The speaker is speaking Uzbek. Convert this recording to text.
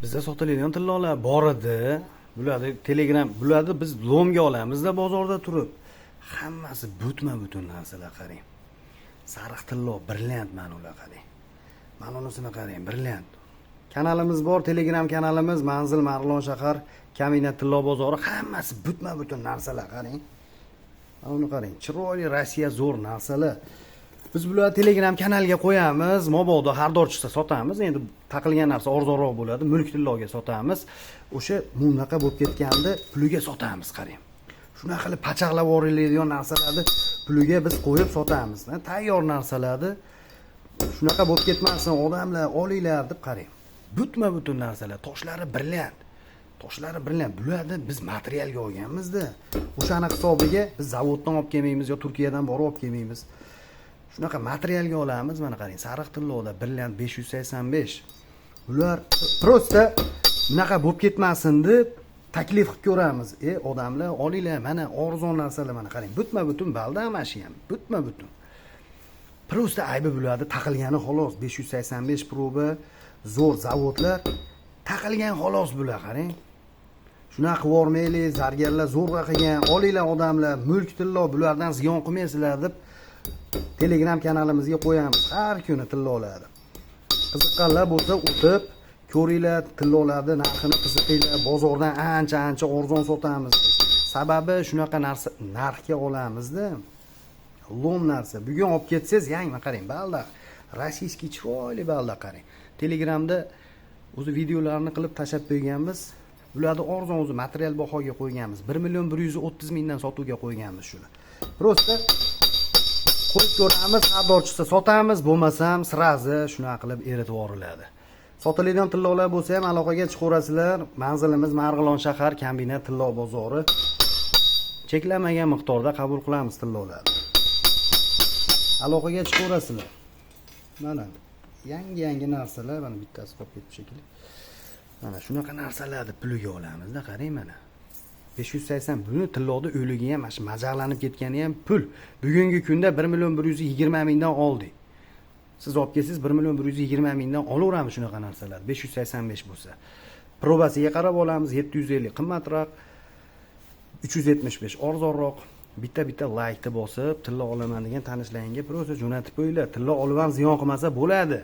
Bizda sotiladigan tillolar bor edi. Bularni Telegram, bularni biz лом ga olamizda bozorda turib. Hammasi butma-butun narsalar, qarang. Sariq tillo, brilliant, mana ular, qarang. Mana unisini qarang, brilliant. Kanalimiz bor, Telegram kanalimiz, manzil Marg'ilon shahar, Kombinat tillo bozori, hammasi butma-butun narsalar, qarang. Mana uni qarang, chiroyli Rossiya zo'r narsalar. Biz bularni Telegram kanaliga qo'yamiz, mabodo xaridor chiqsa sotamiz. Endi taqilgan narsa arzonroq bo'ladi, mulk tilloga sotamiz. O'sha bunaqa bo'lib ketganda puliga sotamiz, qarang. Shunaqa qilib pachaqlab yuboriladigan narsalarni puliga biz qo'yib sotamiz. Tayyor narsalarni shunaqa bo'lib ketmasin, odamlar olinglar deb qarang. Butma-butun narsalar, toshlari brilliant. Toshlari brilliant. Bularni biz materialga olganmizda. O'shani hisobiga biz zavoddan olib kelmaymiz yo Turkiyadan borib olib kelmaymiz. Shunaqa materialga olamiz, mana qarang, sariq tilloda brilliant 585. Bular просто bunaqa bo'lib ketmasin deb taklif qilib ko'ramiz. Odamlar olinglar, mana arzon narsalar, mana qarang, butma-butun balda mana shu ham, butma-butun. Просто aybi bularni taqilgani xolos. 585 proba, zo'r zavodlar taqilgan xolos bular, qarang. Shunaqa qilib yubormaylik, zargarlar zo'rg'a qilgan, olinglar odamlar, mulk tillo, bulardan ziyon qilmaysizlar deb Telegram kanalimizga qo'yamiz har kuni tillolarni. Qiziqqanlar bo'lsa o'tib ko'ringlar, tillolarni narxini qiziqinglar, bozordan ancha-ancha arzon sotamiz biz. Sababi shunaqa narsa narxga olamizda. Лом narsa. Bugun olib ketsangiz, yangi qarang, balda. Российский chiroyli balda, qarang. Telegramda o'zi videolarni qilib tashlab qo'yganmiz. Bularni arzon o'zi material bahoga qo'yganmiz. 1 million 130 mingdan sotuvga qo'yganmiz shuni. Просто qo'yib ko'ramiz, xaridor chiqsa sotamiz, bo'lmasam сразу shunaqa qilib eritib yuboriladi. Sotiladigan tillolar bo'lsa ham aloqaga chiqaverasizlar. Manzilimiz Marg'ilon shahar, Kombinat tillo bozori. Cheklanmagan miqdorda qabul qilamiz tillolarni. Aloqaga chiqaverasizlar. Mana yangi-yangi narsalar, mana bittasi qolib ketdi shekilli. Mana shunaqa narsalarni puliga olamizda, qarang mana. 580 buni tilloda o'ligi ham, mana shu majaqlanib ketgani ham pul. Bugungi kunda 1 million 120 mingdan oldik. Siz olib kelsangiz 1 million 120 mingdan olaveramiz shunaqa narsalar. 585 bo'lsa. Probasiga qarab olamiz, 750 qimmatroq, 375 arzonroq. Bitta-bitta laykni bosib, tillo olaman degan tanishlaringga просто jo'natib qo'yinglar. Tillo olib ham ziyon qilmasa bo'ladi.